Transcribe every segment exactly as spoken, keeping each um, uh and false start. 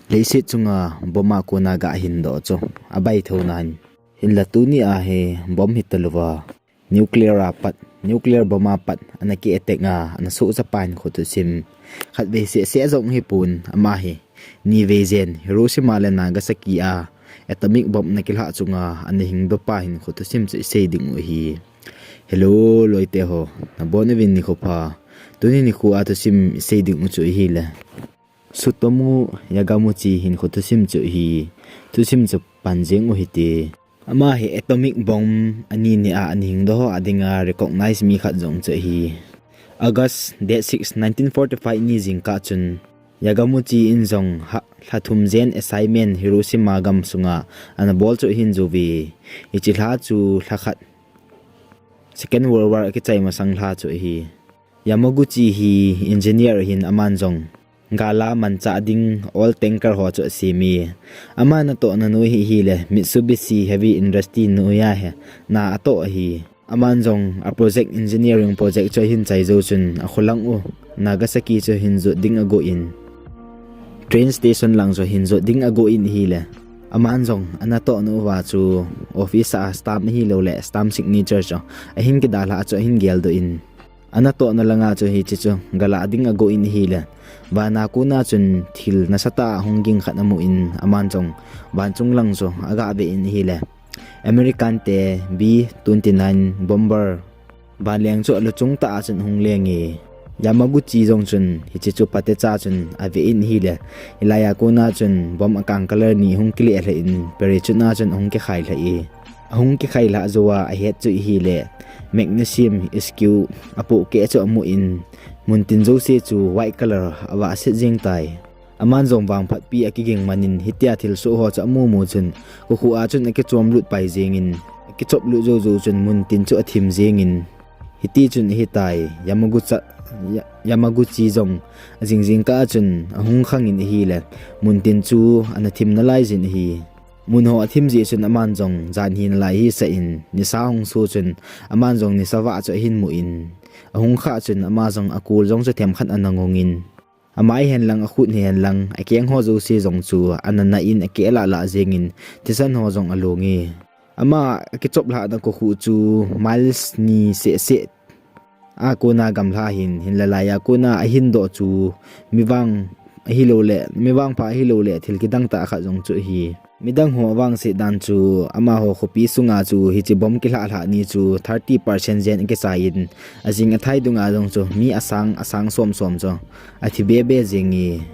Leiset chunga bomb a kona ga hin doh chu abaitho nan. Hinla tuni a hi bomb hitalouva, nuclear a pat, nuclear bomb a pat ana ki attack a ana soh chapa hin khoto sim. Khatvei seh seh jong hipon ama hi. Nivei jen Hiroshima le Nagasaki a atomic bomb ana kilhah chunga ana hingdoh pa hin khoto sim chu isei ding u ahi. Hello, loite ho. Nabon uvin nikho pha. Tuni nikho a thusim isei ding u chu ahile, Tsutomu Yamaguchi hin khoto thusim chu ahi. Thusim chu pan jeng u hite. Ama hi atomic bomb ani ni a ana hingdoh ho a dinga recognize mi khat jong chu ahi. August date six, nineteen forty-five ni jingkah chun Yamaguchi in jong ha, lha thum jen assignment Hiroshima gam sunga ana bol chu ahin jou ve. Hiche lha chu lha khat Second World War akichai masang lha chu ahi. Yamaguchi hi engineer ahin aman jong gal a manchah ding oil tanker ho chu asem e. Ama natohna noi hi ahile Mitsubishi Heavy Industry noiya hi na atoh ahi. Aman jong a project engineering project chu ahin chai jou chun akholang u Nagasaki chu hin jot ding agon, train station lang chu hin jot ding agon ahile, aman jong anatohna uva chu office a stamp ahilouleh stamp signature chu ahin kidalhah chu ahin geldoh in, anatohna langa chu hiche chu galah ding agon ahile, vana kona chun thil nasatah a hung ging khat amun, aman jong vanchung lang chu agah ve in ahile, American te B twenty-nine bomber vanleng chu aluchung tah a chun ahung leng e. Yamaguchi jong chun hiche chu phatecha chun ave in ahile, hilai a kona chun bomb akang color ni hung kile lheh in, parachute a chun ahung kikhai lheh e. Ahung kikhai lhah jouva ahet chu ahile, magnesium screw apohkeh chu amun, muntin jouse chu white color avah set jeng tai. Aman jong vangphatpi akiging manin hitia thilsoh ho chu amu mu chun, kokhuh a chun akichom lut pai jengin, akichop lut jou jou chun muntin chu athim jengin, hiti chun ahitai, Yamaguchi, Ya-, Yamaguchi jong ajing jingkah a chun ahung khangin ahile, muntin chu ana thim nalai jin ahi. Mun ho athim jeh chun aman jong jan hi nalai hisah in, nisa hung so chun aman jong nisa vah chu ahin mun, ahung khah chun ama jong akol jong chu themkhat ana ngongin, amai hen lang, akhut hi hen lang, akeng ho jouse jong chu ana nah in akeh lah lah jengin, thisan ho jong along e. Ama akichop lhahna kokhuh chu miles ni seh seh a kona gamla hin, hinla lai a kona ahin doh chu mi vang ahilouleh, mi vangpha ahilouleh thil kidang tah khat jong chu ahi. Midang ho avangset dan chu amaho khopi sunga chu hiche bomb kilhah lhah ni chu thirty percent jen akichai in, ajing athai dunga jong chu mi asang, asang som som chu athi be be jeng e.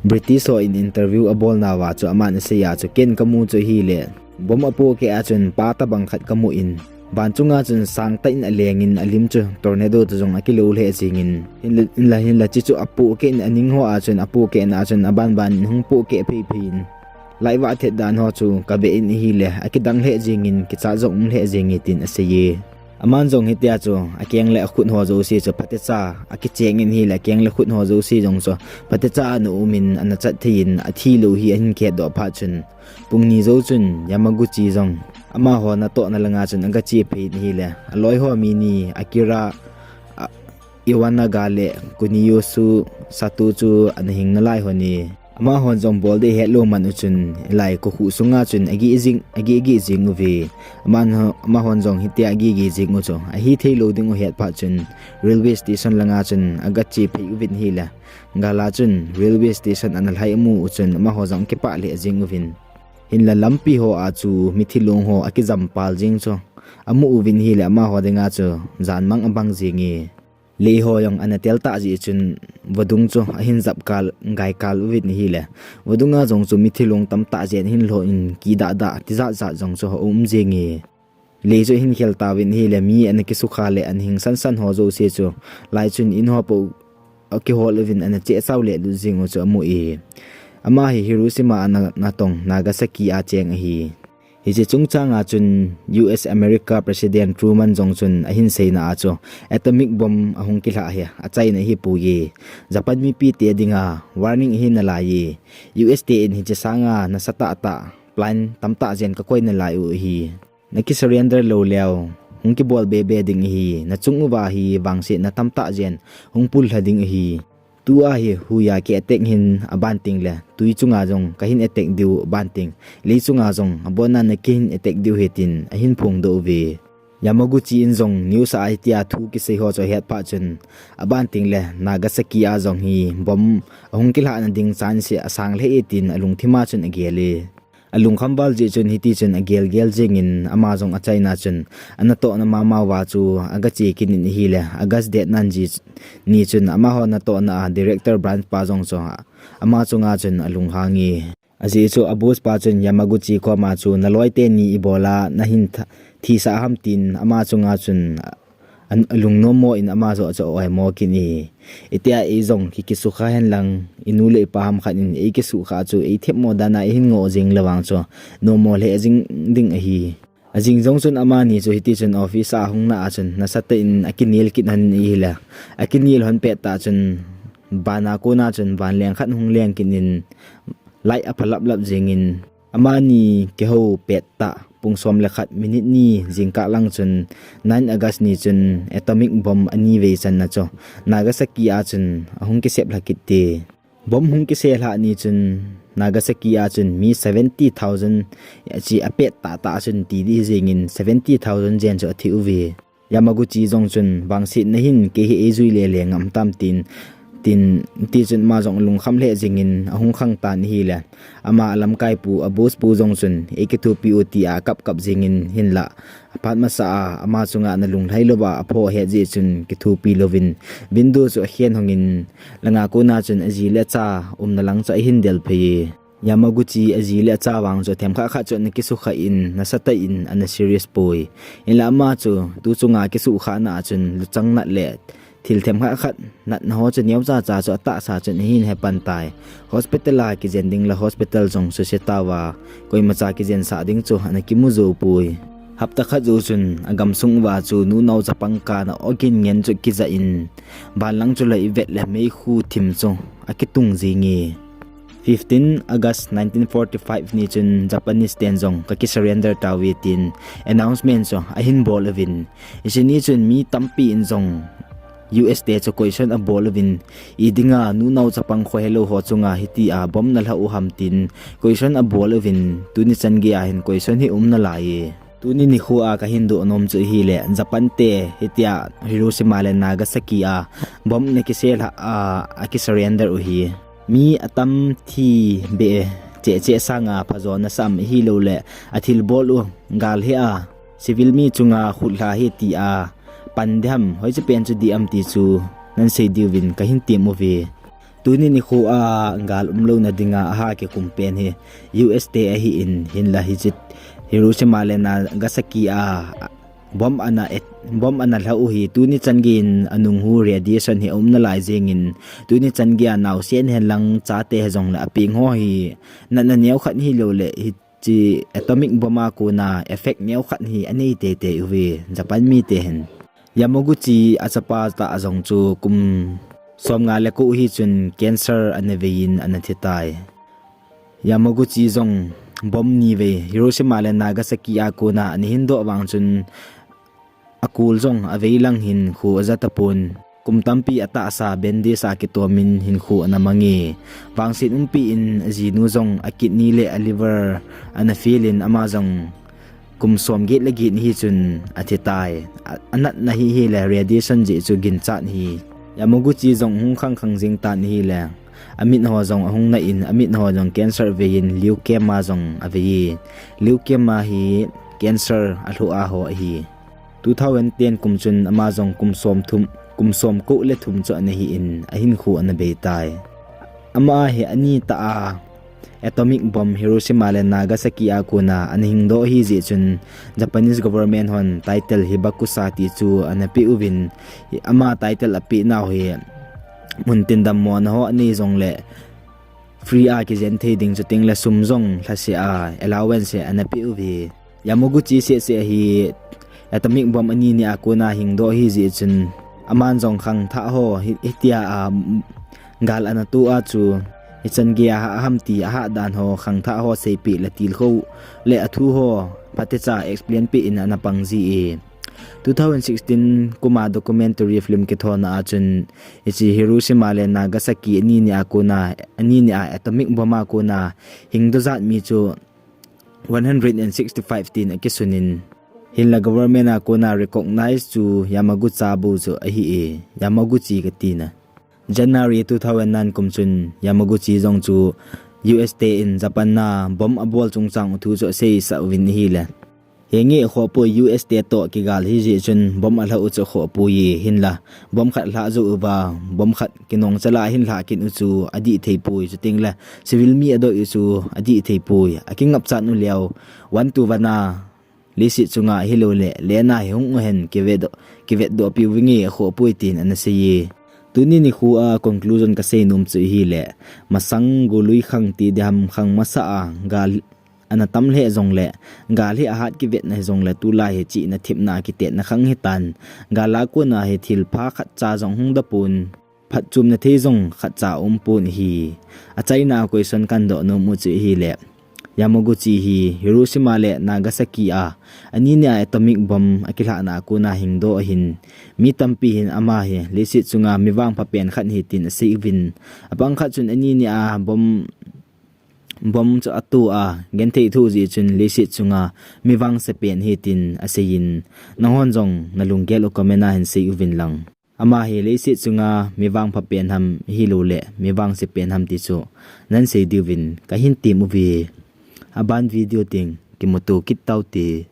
British ho in interview abolnauva chu aman asei a chu ken kamu chu ahile, bomb apohkeh a chun pa tabang khat kamun, vanchunga chun sangtah in alengin alim chu tornado toh jong akilou lheh jengin, hinla, hinla, hinla hiche chu apohkeh in aning ho a chun apohkeh na a chun aban ban in hung pohkeh phei phei in, light vah thet dan ho chu kave in ahile, akidang lheh jengin, kichat jong um lheh jeng e tin asei e. Aman jong hitia chu akeng le akhut ho jouse chu phatecha akicheng in ahile, akeng le khut ho jouse jong chu phatecha ana um in, ana chat thei in, athilou hi ahin khetdoh phat chun, pung ni jou chun Yamaguchi jong amaho natohna langa chun agache phei in ahile, aloi ho mi ni Akira, a, Iwanaga le Kuniyoshi Sato chu ana hing nalai hon e. Amahon jong bol ding hetlou man u chun, hilai kokhuh sunga chun agih jing, agih gih jing uve. Aman ho, amahon jong hitia agih gih jing u chu ahithei lou ding u ahet phat chun, railway station langa chun agache phei uvin ahile, gal a chun railway station ana lhai amu u chun amaho jong akipah lheh jeng uvin, hinla lampi ho a chu mithi long ho akijam pal jeng chu amu uvin ahile, amaho dinga chu jan mang abang jeng e. Lei ho jong ana tel tah jeh chun vadung chu ahin jap kal, gai kal uvin ahile, vadunga jong chu mithi long tamtah jen ahin lhon in, kidah dah tijat jat jong chu aum jeng e. Lei chu ahin khel tauvin ahile, mi ana kisukha le ana hing san san ho jouse chu lai chun in ho pou akihol uvin, ana cheh chau le lut jeng u chu amu e. Ama hi Hiroshima a ana, natong Nagasaki a cheng ahi. Hiche chungchang a chun U S America President Truman jong chun ahin seina a chu, atomic bomb ahung kilhah hi achaina ahipoi, Japan mipite dinga warning ahi nalai e. U S te in hiche sanga nasatah tah plan tamtah jen kakoi nalai u ahi. Naki surrender lou leu, hung kibol be be ding ahi, nachung uva hi vangsetna tamtah jen hung pullha ding ahi. Tua hi huiya ki attack hin aban teng le tui chunga jong kahin attack diu aban teng, lei chunga jong abonna na kihin attack diu ahi tin ahin phongdoh uve. Yamaguchi in jong news a hitia thu kisei ho chu ahet phat chun, aban teng le Nagasaki a jong hi bomb ahung kilhahna ding chance asang lheh e tin alungthim a chun agel e. Alungkham val jeh chun hiti chun agel gel jingin ama jong achaina chun anatohna mama uva chu agache kit in ahile, August date nine ji ni chun amaho natohna a director branch pa jong chu ama chunga chun alunghang e. Ajeh chu a boss pa chun Yamaguchi koma chu naloi teni ibola nahin thisah ham tin ama chunga chun alungnom mo in ama joh chu aoimo kit e. Itia eijong kikisukha henlang, inu le ipa ham khat in eikisukha chu eithemmo dan a eihin ngoh jing le vang chu nommo lheh jing ding ahi. Ajing jong chun amani chu hiti chun office a ahungna a chun nasatah in akinel kit hon in ahile, akinel hon pettah chun vana kona chun vanleng khat hung leng kit in light apha laplap jingin, amani kihou pettah pung som le khat minute ni jingkah lang chun nine August ni chun atomic bomb ani vei channa chu Nagasaki a chun ahung kisep lha kit e. Bomb hung kise lhah ni chun Nagasaki a chun mi seventy thousand chi apet tahtah chun ti ding jingin seventy thousand jen chu athi uve. Yamaguchi jong chun vangsetna hin kei hi eijui lele ngam tam tin, tin, ti chun ama jong lungkham lheh jingin ahung khangtan ahile, ama alamkaipu a boss pu jong chun eikithopi u tia akap kap jingin hinlah aphat masa a ama chunga ana lunglhai louva aphoh ahet jeh chun kithopi louvin window chu akhen hongin langa kona chun aji le acha umna lang chu ahin delphei e. Yamaguchi aji le acha vang chu themkhat khat chu ana kisukha in nasatah in ana serious poi. Hinlah ama chu tu chunga kisukha na a chun luchang nat le thil themkhat khat natna ho chu neocha cha chu atahsa chun ahin hepan tai. Hospital a kijen ding le hospital jong suse tauva koimacha kijensah ding chu ana kimu jou poi. Hapta khat jou chun agamsung uva chu nunao chapang kana ogin ngen chu kija in, vanlang chu la ivet le meikhu thim chu akitung jinge. Fifteen August nineteen forty-five ni chun Japanese ten jong kakisurrender tauve tin announcement chu ahin bol uvin, hiche ni chun mi tampi in jong U S te chu question abol uvin, idinga nunao chapang khohelou ho chunga hitia bomb nalha u ham tin question abol uvin, tuni chan geiya hin question hi um nalai e. Tuni nikho a kahin doh nom chu ahile, Japan te hitia Hiroshima le Nagasaki a bomb ana kise lhah a akisurrender u hi mi atam thi beh cheh cheh sanga phajo nasah am ahilouleh athilbol u gal hi a civil mi chunga khutlha hi tia pan diham, hoiche pen chu diham ti chu nansei diuvin kahin tem uve. Tuni nikho a gal umlouna dinga aha kikum pen hi U S te ahin, hinlah hiche Hiroshima le Nagasaki a bomb ana et, bomb ana lha u hi tuni chan geiyin anung u radiation hi aum nalai jengin, tuni chan geiya naosen henlang chate hijongle apeng ho hi natna neokhat hilouleh hiche atomic bomb a kona effect neokhat hi anei teitei uve Japan mite hin. Yamaguchi achapa tah jong chu kum somnga le ko hi chun cancer ana veiyin ana thi tai. Yamaguchi jong bomb ni vei Hiroshima le Nagasaki a kona ana hin doh vang chun akul jong avei lang hinkho aja tapon, kum tampi atahsa bandage a kitomin hinkho ana mange. Vangset umpi in ajinu jong akidney le aliver ana fail in ama jong kum somget le get hi chun athi tai. A, anatna hi hile radiation jeh chu ginchat hi. Yamaguchi jong hung khang khang jing tan ahile, amit ho jong ahung na in, amit ho jong cancer veiyin leukemia jong avei e. Leukemia hi cancer alhu a ho ahi. Two thousand ten kum chun ama jong kum somthum, kum somko le thum chu ana hi in ahinkho ana bei tai. Ama hi ani tah a atomic bomb Hiroshima le Nagasaki a kona ana hingdoh ahi jeh chun Japanese government hon title Hibakusha ti chu ana pe uvin, ama title apeh nau hi muntin dammona ho anei jongle free a kijen thei ding chuteng le sum jong lhaseh a allowance ana pe uve. Yamaguchi seh seh hi atomic bomb ani ni a kona hingdoh ahi jeh chun aman jong khangthah ho hi, hitia a gal ana to a chu hichan geiya ahah ham ti ahah dan ho khangthah ho seipeh le tilkhou le athu ho phatecha explain peh in ana pang ji e. Two thousand sixteen kuma documentary film kithona a chun, hiche Hiroshima le Nagasaki anini a kona, anini a atomic bomb a kona hingdoh jat mi chu one hundred and sixty-five tin akisunin, hinla government a kona recognize chu Yamaguchi bou chu ahi e, Yamaguchi katina. January two thousand nine kum chun Yamaguchi jong chu U S te in Japan a bomb abol chungchang u thu chu aseisah uvin ahile, henge khohpoi, U S te toh kigal hijeh chun bomb alha u chu khohpoi, hinla bomb khat lhah jou uva, bomb khat kinong chala ahin lhah kit u chu adih theipoi, chutengle civil mi adoh u chu adih theipoi, akingapchat u leu, one to one a leiset chunga ahiloule lena hi hung uhen kivetdoh, kivetdoh piu vinge, akhohpoi tin ana seiye. Tuni nikho a conclusion kaseinom chu ahile, masang golui khang ti diham, khang masa a gal ana tam lheh jongle, gal hi ahat kivetna hijongle, tulai hi chihna thepna kitetna khang hitan, gal a kona hi thilpha khatcha jong hung doh pon, phatchomna thei jong khatcha aumpon ahi. Achaina a question kahin doh nom u chu ahile, Yamaguchi hi Hiroshima le Nagasaki a anini a atomic bomb akilhahna a kona hingdoh ahin, mi tampi hin ama hi leiset chunga mi vangpha pen khat ahi tin asei uvin, apang khat chun anini a bomb, bomb chu ato a genthei thoh jeh chun leiset chunga mi vangse pen ahi tin aseiyin, nanghon jong nalunggel u comment a hin sei uvin lang. Ama hi leiset chunga mi vangpha pen ham ahiloule mi vangse pen ham ti chu nahin sei diuvin kahin tem uve. Aban video teng kimuto kit taute.